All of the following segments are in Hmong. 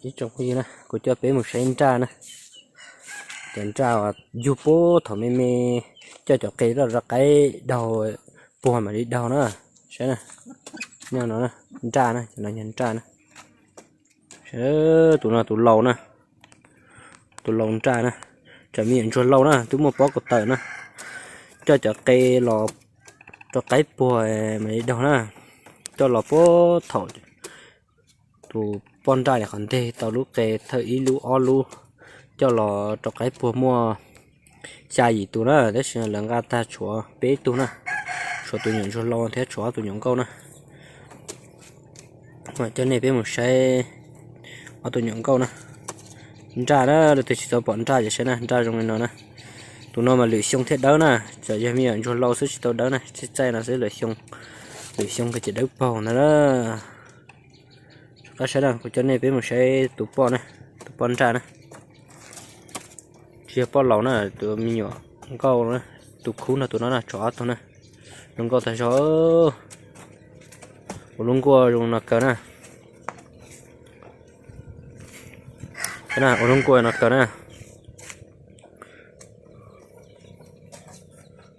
Ib tsoom phooj ywg na, kuv coj peb mus saib nraj na. Cov nraj uas yug puag thaum me me, coj cov qe rau qaib daug puag mam li daug na. Saib na, nyob no na, nraj na, cov no yog nraj na. Tus no tus laus na, tus laus nraj na, tsam me nyuam ntsuag laus na twb muaj pob kaus taws na, coj cov qe los rau qaib puag mam li daug na, coj los puag thaum tus poj nraj qhov ntej tau lub qe thawj ib lub ob lub, coj los rau qaib puag muaj xya yim tus na, tab sis lawv nqa tag tshuav peb tug na, tshuav tus nyuam ntsuag laus thiab tshuav ob tus nyuam nkauj na. Coj nej peb mus saib ob tus nyuam nkauj na. Nraj na, leej twg tsis tau pom nraj ces saib na, nraj zoo li no na. Tus no mas lwm xyoo thiaj dawb na, txawm yog me nyuam ntsuag laus xwb tsis tau dawb na, txaij txaij no xwb lwm xyoo, lwm xyoo ces dawb paug ntag na. Qab saib na, kuv coj nej peb mus saib tus poj na, tus poj nraj na. Tsis yog poj laus na, tus me nyuam nkauj na, tus khub no tus no na, tshuav ob tug na. Zoo nkauj tag zog. Ua lub nkuaj zoo no kawg na. Ua lub nkuaj no kawg na.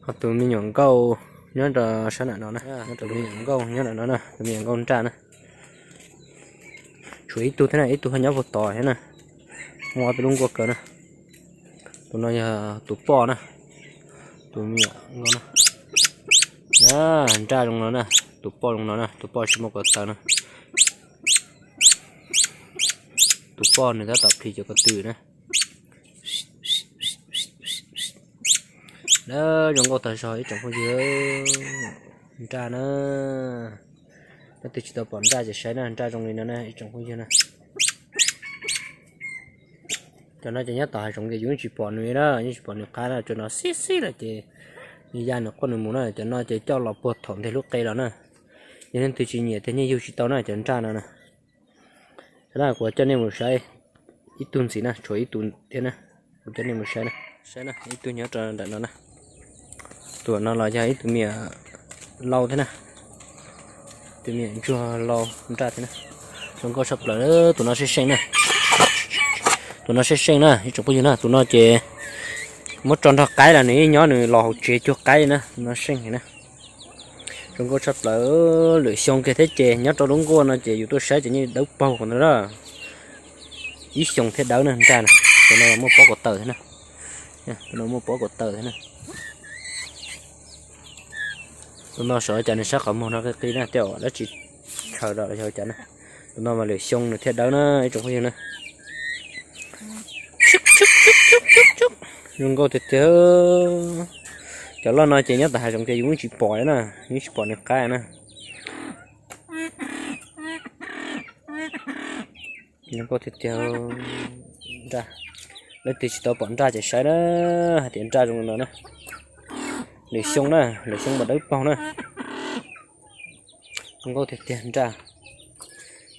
Ho tus me nyuam nkauj nyob rau sab nram no na, tus me nyuam nkauj nyob nram no na, tus me nyuam nkauj nraj na. Tshuav ib tug thiab na, ib tug ho nyob puag tod thiab na. Muaj ob peb lub nkuaj kawg na. Tus no yog tus poj na, tus me nyuam nkauj na. Nraj zoo no na, tus poj zoo no na, tus poj tsis muaj ko taw na. Tus poj nws tab tom plhis cov ko tw na. Zoo nkauj tag zog ib tsoom phooj ywg. Nraj na, leej twg tsis tau pom nraj ces saib na, nraj zoo li no na ib tsoom phooj ywg na. Cov no ces nyob tom hav zoov ces yus yeej tsis pom nws na, yeej tsis pom nws qab na, cov no xib xib lawm ces nws ya nws quaj nws mus na. Cov no ces coj los puag thaum nteg lub qe los na. Yog leej twg tsis nyiam tias nyiaj yug tsis tau na cov nraj no na. Kuv coj nej mus saib ib tug ntxiv na, tshuav ib tug thiab na, kuv coj nej mus saib na. Saib na, ib tug nyob rau ntawm no na. Tus no los yog ib tug me nyuam lau thiab na, tus me nyuam ntsuag lau nraj thiab na. Zoo nkauj tshaj plaws, tus no seej seej na. Tus no seej seej na ib tsoom phooj ywg na, tus no ces muab tso nrog qaib los nws yeej nyob nws los hauv tsev cuag qaib na, tus no seej heev na. Zoo nkauj tshaj plaws, lwm xyoo kiag thiab ces nyob rau lub nkuaj no ces yus tuaj saib ces yeej dawb paug ntawd na. Ib xyoos thiaj dawb na nraj na. Tus no muaj pob ko taw thiab na, tus no muaj pob ko taw thiab na. Tus no sav cas nws sab qhov muag no qi qi na, tej zaum dab tsi khaws los los yog cas na. Tus no mas lwm xyoo nws thiaj dawb na ib tsoom phooj ywg na. Zoo nkauj tiag tiag. Cov loj no ces nyob tom hav zoov ces yus yeej tsis pom na, yeej tsis pom nws qab na. Zoo nkauj tiag tiag. Nraj, leej twg tsis tau pom nraj ces saib na, hais tias nraj zoo li no na. Lwm xyoo na, lwm xyoo mas dawb paug na. Zoo nkauj tiag tiag nraj.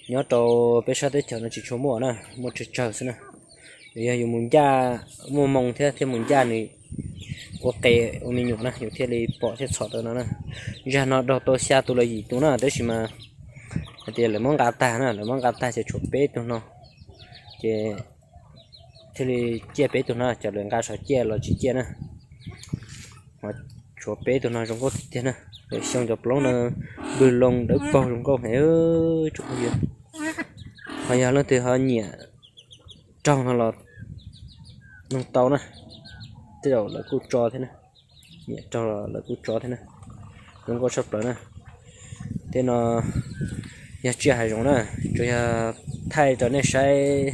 Nyob rau peb sab teb chaws no tsis tshua muaj na, muaj tsawg tsawg xwb na. Yog yus mus ncaj, muaj moo thiab thiaj mus ncaj nws ua qe ua me nyuam na yus thiaj li pom thiaj txhom tau no na. Zag no daug tau xya tus los yim tus na tab sis mas hais tias lawv muab nqa tag na, lawv muab nqa tag ces tshuav peb tug no. Ces thiaj li ciaj peb tug no, cov lawv nqa sov ciaj los tsis ciaj na. Tshuav peb tug no zoo nkauj tiag tiag na. Lwm xyoo cov plaub no npwg loo dawb paug zoo nkauj heev tsoom phooj ywg. Ho yog leej twg ho nyiam raug no los nug tau na, tej zaum lawv kuj tso thiab na. Nyiam raug los lawv kuj tso thiab na. Zoo nkauj tshaj plaws na. Tej no yog tsiaj hav zoov na, tsuas yog thaij rau nej saib,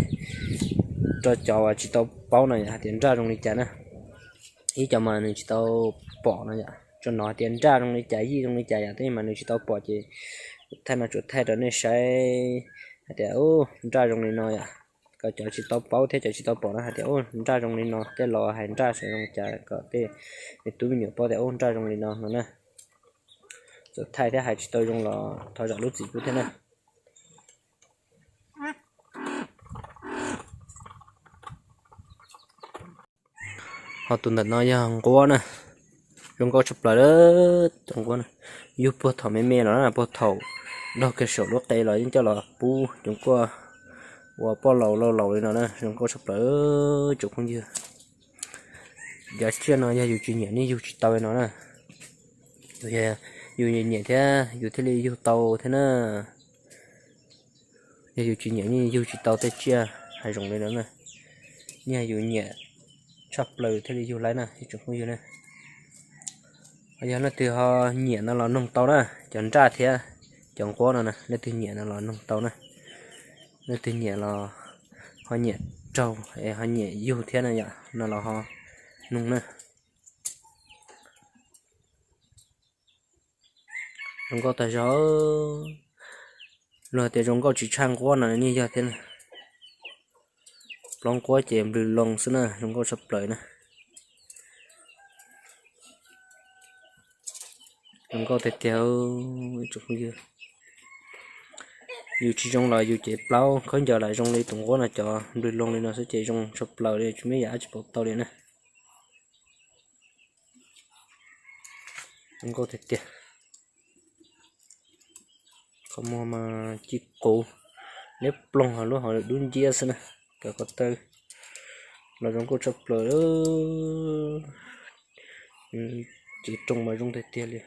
rau cov uas tsis tau paub no yom hais tias nraj zoo li cas na. Ib cov mas nws tsis tau pom no yom, tsuas hnov hais tias nraj zoo li cas yij zoo li cas yom, tab sis mas nws tsis tau pom ces thaij no tsuas thaij rau nej saib hais tias nraj zoo li no yom. Kom cov tsis tau paub thiab cov tsis tau pom no hais tias nraj zoo li no, tej laus hais nraj xyov zoo li cas kom tej me tub me nyuam paub tias nraj zoo li no no na. Txawm thaij thiab hais tsis tau zoo los thov zam lub txim pub thiab na. Ho tus ntawm no yog nquab na, zoo nkauj tshaj plaws cov nquab na. Yug puag thaum me me los na, puag thaum daug kiag saum lub qe los yeej coj los pub cov nquab ua poj laus laus laus li no na, zoo nkauj tshaj plaws tsoom phooj ywg. Cov tsiaj no yog yus tsis nyiam nej yug tsis tau li no na. Yus nyiam thiab yus thiaj li yug tau thiab na. Yog yus tsis nyiam nej yug tsis tau tej tsiaj hav zoov li no na. Nej yus nyiam tshaj plaws thiaj li yug laib na tsoom phooj ywg na. Yog leej twg ho nyiam no los noog tau na, cov nraj thiab cov nquab no na, leej twg nyiam no los noog tau na. Leej twg nyiam los ho nyiam raug es ho nyiam yug thiab na yom, no los ho noog na. Zoo nkauj tag zog. Luag tias zoo nkauj tsis tshaj nquab no nej yog thiab na. Plaub nquab ces nplws loo xwb na, zoo nkauj tshaj plaws na. Zoo nkauj tiag tiag. Yus tsis zoo los yus ces plaub khaub ncaws lam zoo li tus nquab no, cov nplws loo li no xwb ces zoo tshaj plaws li, tsis muaj yam dab tsi pauv tau li na. Zoo nkauj tiag tiag. Qhov muag mas ci qus, liab ploog, ho lub hauv dub nciab xwb na. Cov ko taw los zoo nkauj tshaj plaws. Cev rooj mas zoo tiag tiag li.